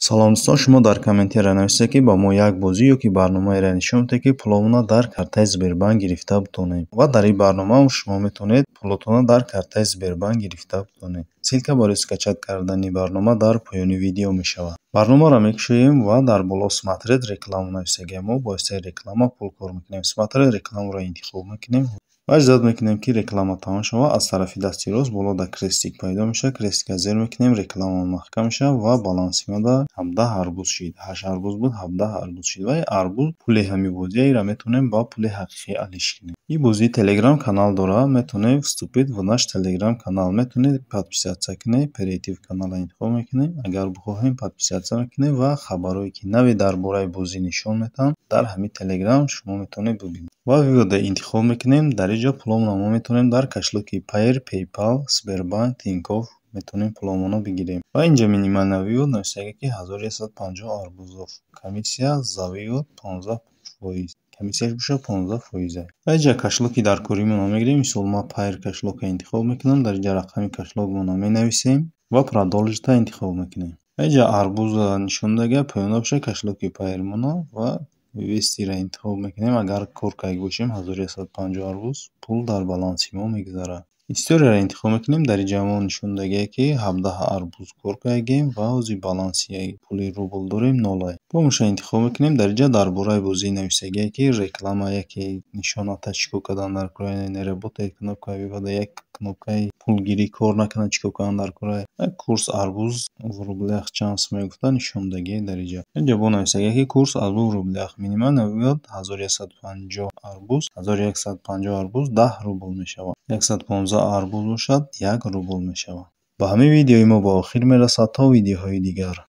Салом, дӯстон! Шумо дар комментария нависед, ки ба мо як бозӣ ё ки барномаеро нишон диҳед, ки пуломонро дар картаи Сбербанк гирифта битонем. Ва дар ин барнома шумо метавонед пулотонро дар картаи Сбербанк гирифта битонед. Ссылка барои скачать кардани барнома дар поёни видео мешавад. Барномаро мекушоем ва дар боло «Смотреть рекламу» нависагия. Мо бо воситаи реклама пул кор мекунем. «Смотреть рекламу» ро интихоб мекунем ва ждать мекунем, ки реклама тамом шавад. Аз тарафи дасти рост боло дар крестик пайдо мешавад. Крестика зер мекунем, реклама маҳкам мешавад ва баланси мо дар 17 арбуз шид. Ҳашт арбуз буд, 17 арбуз шид. Ва арбуз пули ҳамин бозия, инро метавонем ба пули ҳақиқӣ алиш кунем. Ин бозӣ телеграм канал дорад, метавонем «Вступить в наш телеграм канал», метавонед подписаться кунед. «Перейти в канал» ро интихоб мекунем. Агар бихоҳем, подписаться мекунем ва хабарҳое, ки наве дар бораи бозӣ нишон медиҳанд, дар ҳамин телеграм шумо метавонед бибинед. Ва «Выводы» интихоб мекунем. Дар ин ҷо пуломонро мо метавонем дар кошелёки Payeer, PayPal, Сбербанк, Тинькофф метавонем пуломонро бигирем. Ва инҷа «Минимальный вывод» нависага, ки 1150 арбузов. Комиссия за вывод 15%. Комиссияш бошад 15%. Ва инҷа кошелёки дар коримонро мегирем. Мисол, ман Payeer кошелёкро интихоб мекунам. Дар инҷа рақами кошелёкмонро менависем ва «Продолжить» интихоб мекунем. Ва инҷа арбуз нишон додага, поёнда бошад кошелёки Payeer-мона ва «Вывести» ро интихоб мекунем. Агар кор карда бошем, 1150 арбуз пул дар баланси мо мегузарад. «История» ро интихоб мекунем. Дар инҷа мо нишон додагия, ки 17 арбуз кор кардагем ва ҳозир баланси пули рубл дорем нолай. «Помощь» ро интихоб мекунем. Дар инҷа дар бораи бозӣ нависагие, ки реклама яке нишоната чӣ кор кардан дар кора, не работает кнопка вывода, як кнопкаи пулгирӣ кор накунад, чӣ кор кардан дар кора, курс арбуз в рублях чанд сум мегуфта нишон додагие дар инҷа. Инҷа бо нависагие, ки курс арбуз в рублях, минимальный вывод 1150 арбуз, 1150 арбуз 10 рубл мешавад. 115 арбуз бошад, 1 рубл мешавад. Ба ҳамин видеои мо ба охир мерасад. То видеоҳои дигар.